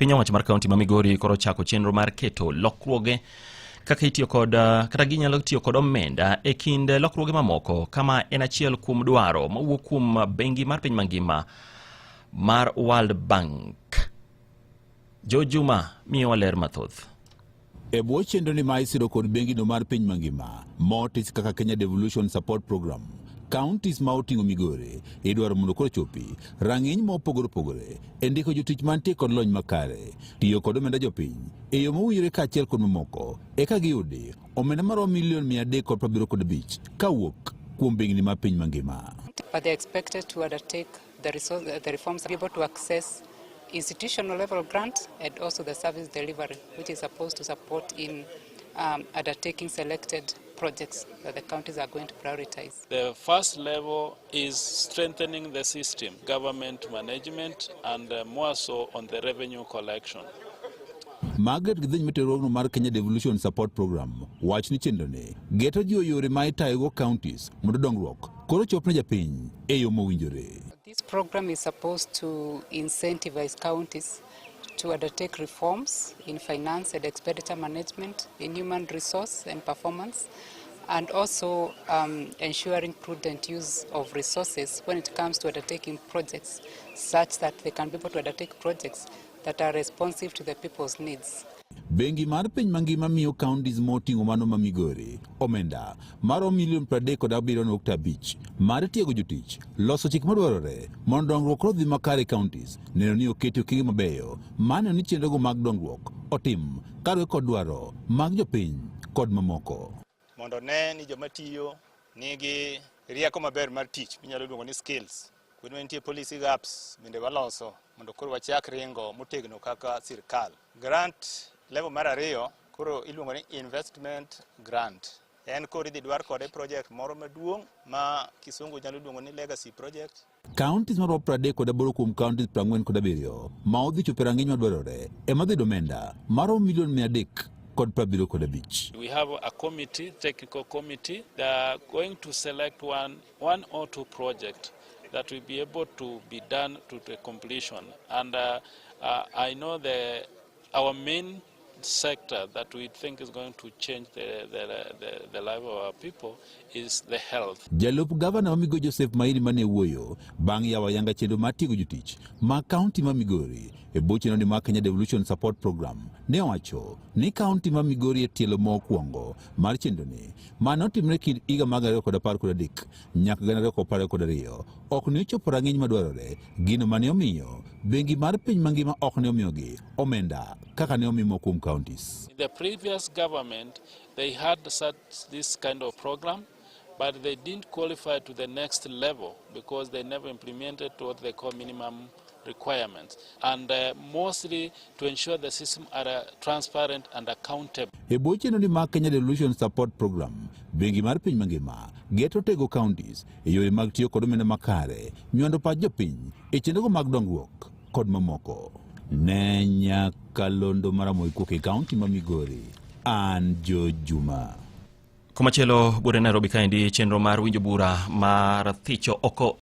Piny owacho mar kaunti ma Migori koro ochako chenro mar keto lokruoge kaka itiyo kod kata ginyalo tiyo kod omenda e kind lokruoge mamoko, kama en achiel kuom dwaro mawuok kuom bengi mar piny mangima mar World Bank. Jo Juma miyowa ler mathoth. E bwo chenro ni ma isiro kod bengino mar piny mangima motis kaka Kenya Devolution Support Program, counties ma oting'o Migori idwaro mondo koro chopi rang'iny ma opogore opogore e ndiko jotich mantie kod lony makare, tiyo kod omenda jopiny e yo mowinjore kaachiel kod mamoko, eka giyudi omenda maromo milion 375 kawuok kuom bengni mar piny mangima. But they're expected to undertake the reforms, be able to access institutional level grant and also the service delivery, which is supposed to support in undertaking selected projects that the counties are going to prioritize. The first level is strengthening the system, government management, and more so on the revenue collection. Margaret Githeny matayo riwruogno mar Kenya Devolution Support Program wach ni chenro ni geto jiwo yore ma itayogo counties mondo dongruok koro chop ne japiny e yo mowinjore. This program is supposed to incentivize counties to undertake reforms in finance and expenditure management, in human resource and performance, and also ensuring prudent use of resources when it comes to undertaking projects, such that they can be able to undertake projects that are responsive to the people's needs. Bengi mar piny mangima miyo counties moting'o mano ma Migori omenda maromo milion 37.5 mar tiego jotich, loso chik madwarore mondo dongruok koro dhi makare e counties, neno ni oketi okenge mabeyo mar neno ni chenrogo mag dongruok otim kaluwore kod dwaro mag jopiny kod mamoko. Mondo ne ni joma tiyo nigi rieko maber mar tich minyalo luongo ni skills. Kuonde ma nitie policy gaps bende waloso mondo koro wachak ringo motegno kaka sirkal. Grant level mar ariyo koro iluongo ni investment grant. En koro idhi dwar kode project moro maduong' ma kisungu nyalo luongo ni legacy project. Counties maromo 38 kuom counties 47 ma odhi chopo e rang'iny madwarore ema dhi yudo omenda maromo milion 375. We have a committee, technical committee. They are going to select one or two projects that will be able to be done to the completion. And I know our main sector that we think is going to change the life of our people is the health. Jalup gavana ma Migori Joseph Maini mane wuoyo bang' yawo ayanga chenro mar tiego jotich ma kaunti ma Migori e bwo chenro ni mar Kenya Devolution Support Program ne owacho ni kaunti ma Migori e tielo mokwongo mar chenro ni mane otimre kind higa mag 2013 nyaka 2022 ok ne ochopo rang'iny madwarore, gino mane omiyo bengi mar piny mangima ok ne omiyogi omenda kaka ne omi moko kuom counties. In the previous government, they had such this kind of program, but they didn't qualify to the next level because they never implemented what they call minimum requirements, and mostly to ensure the system are transparent and accountable. E bwo chenro ni mar Kenya Devolution Support Program, bengi mar piny mangima geto tego counties e yore mag tiyo kod omenda makare, nywando pach jopiny e chenrogo mag dongruok kod mamoko. Ne nyakalondo maramogi kuok e kaunti ma Migori, an Jo Juma. Komachielo, buore Nairobi kaendi, chenro mar winjo bura mar thicho oko.